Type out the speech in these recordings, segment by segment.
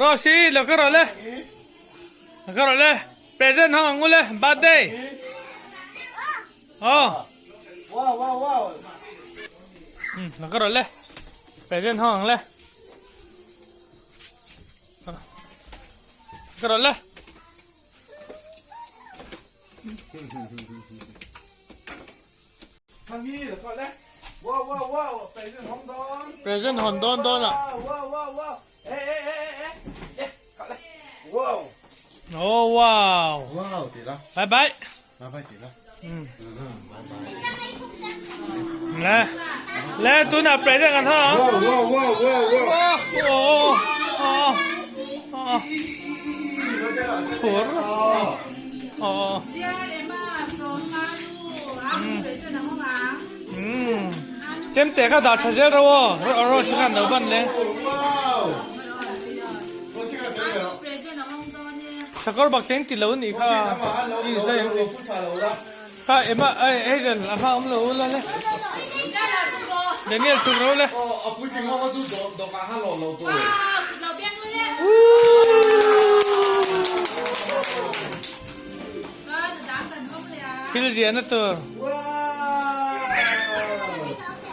Rosy lo ka rawh le. Lo ka rawh le. Present hong ang ule birthday. Oh. Wow wow wow. Lo ka rawh le. Present hong ang le. Ka rawh le. Present hawn dawn dawn ah. Oh wow. Wow ti la. Bye bye. Bye bye ti la. Le. Le tunah present kan hawng. Wow wow wow wow wow. Oh oh oh. Phur. Oh. Chemte kha dah tha zel ro aw ro si khan lo ban le. Sakawr bak cheng ti lo nih kha i zai ang ni. Kha ema ai hei zen a hma awm lo ula le. Daniel chhuk ro le. Thil ziahna tur.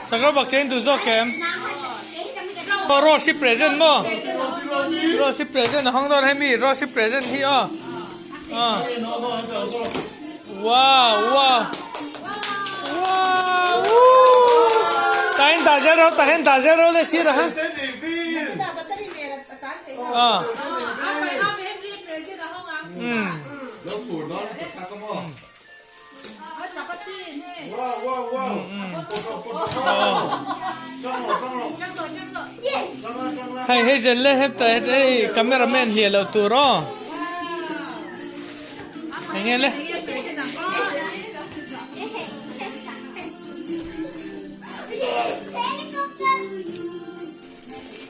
Sakawr bak chen duh zawk em? Aw Rose hi present maw? Rose hi present a hawng dawn hemi Rose hi present hi aw. Wow wow. Wow. Tahin dah zel ro tahin dah zel ro le sir ha. Ah. Hei hei zel le hep ta hei cameraman hliah loh tur aw eng nge le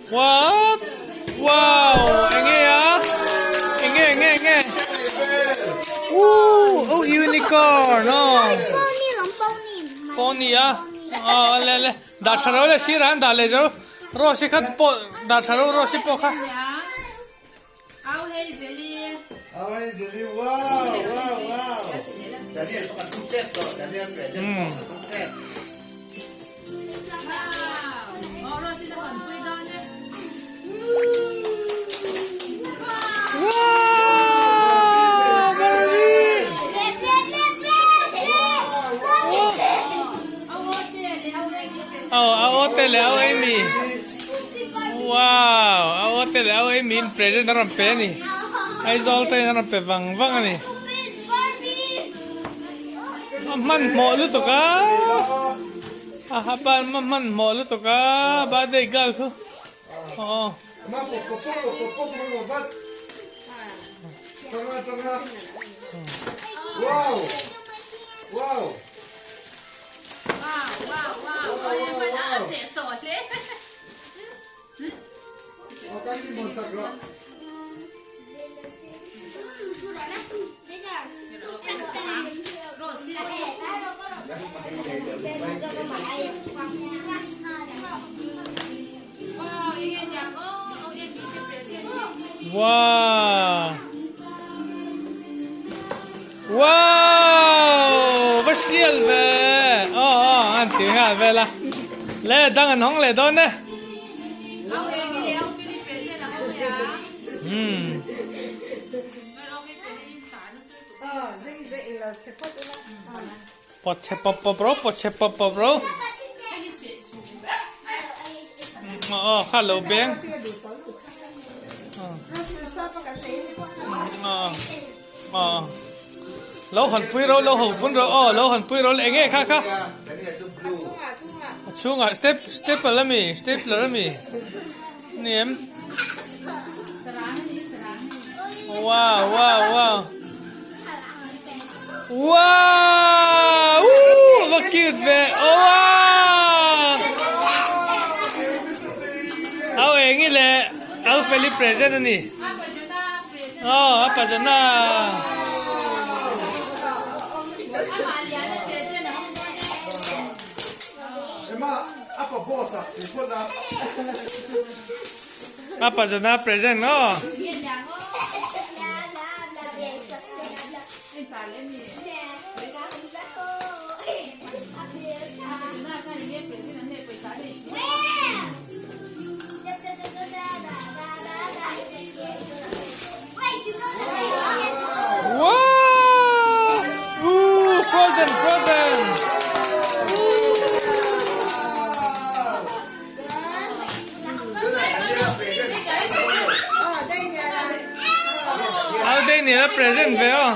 What? Wow! Eng nge a? Eng nge eng nge eng nge? Woo! Oh unicorn! Oh. Pony lawm pony. Pony a? Oh le le. Dah tha ro le sir an dah leh zo. Rose kha pawh dah tha ro Rose pawh kha. Au hei zeli. Au hei zeli wow wow wow. Wow! Barbie! Aw a aw te leh au Amy. Wow! A aw te leh au Amy in present a rawn pe a ni. Aizawl te in a rawn pe vang vang a ni. A hmanhmawh lutuk a. A ha ban a hmanhmawh lutuk a birthday girl chu. Aw. Wow! Wow! Wow! Wow! Va sial ve! Aw aw an ti nghal vel a. Le dang an hawng leh dawn e. Hmm. Pawt chhe pawp pawp ro, pawt chhe pawp pawp ro. Aw kha lo beng. Aw. Lo han pui ro, lo ho pun ro. Aw, lo han pui ro le enge kha kha. A chhungah step stepler ami, stapler ami. Ni em? Wow, wow, wow. Wow! Woo! Va cute ve. Oh, wow! Au engi le au feli present ani. Oh, apa jana. Emma, apa boss ah, Apa zana present aw. Wow! Ooh, frozen, frozen! Au Daniel a present ve aw.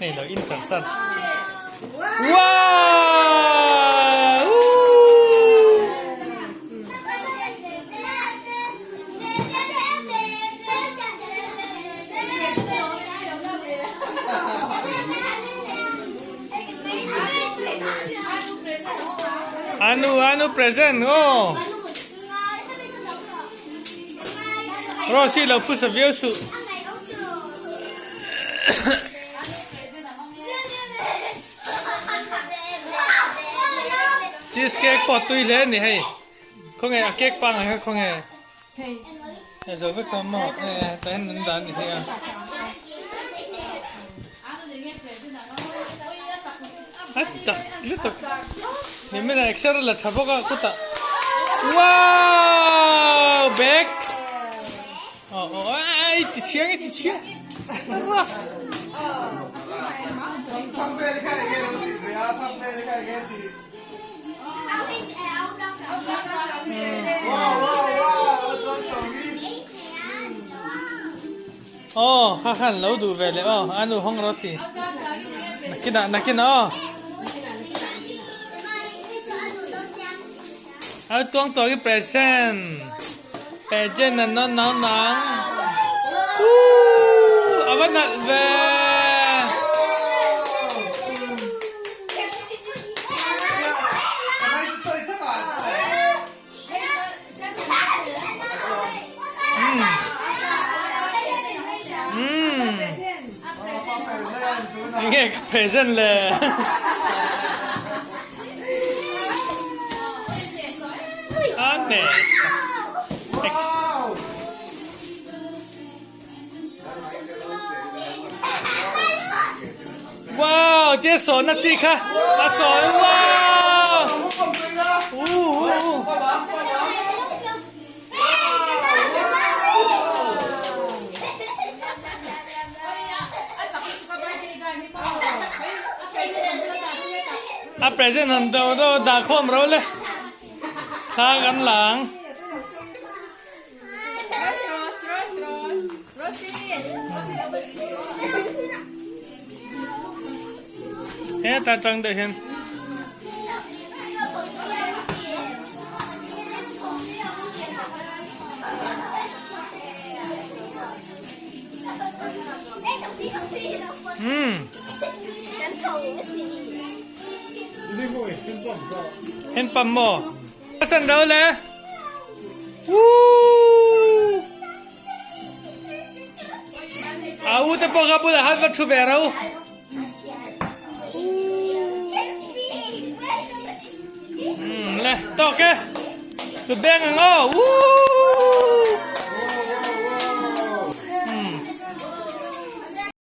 Hei lo in chan chan. Wow! Anu anu present aw. Rosy lo phusa viau suh. Cheese cake pawh tui hle a ni hei. Khawnge a cake pangngai kha khawnge. Hei zo vek tawh maw e tah hian an dah a ni hei a. A chak lutuk. Nimin ah exer a la tha bawk a kutah. Wow! Bag! Aw aw ai ti chiang e ti chiang. Rough. Aw kha khan lo duh ve leh aw a nu hawng rawh ti. Nakinah nakinah aw. A tuang tuang i present. Present an nawn nang nang. Woo! A va nalh ve. Enge ka present le. Ane. X. Wow, tia sawn na chi kha. A sawn. Wow. Uh, uh. A present han do do dah khawm ro le. Thla kan la ang. Heta tang deuh hian. Hmm. Hand pump maw? A san ro le. Woo! A u te pawh kha bulah khan va thu ve ro. Hmm, le, tawk e. Tu beng ang aw. Woo!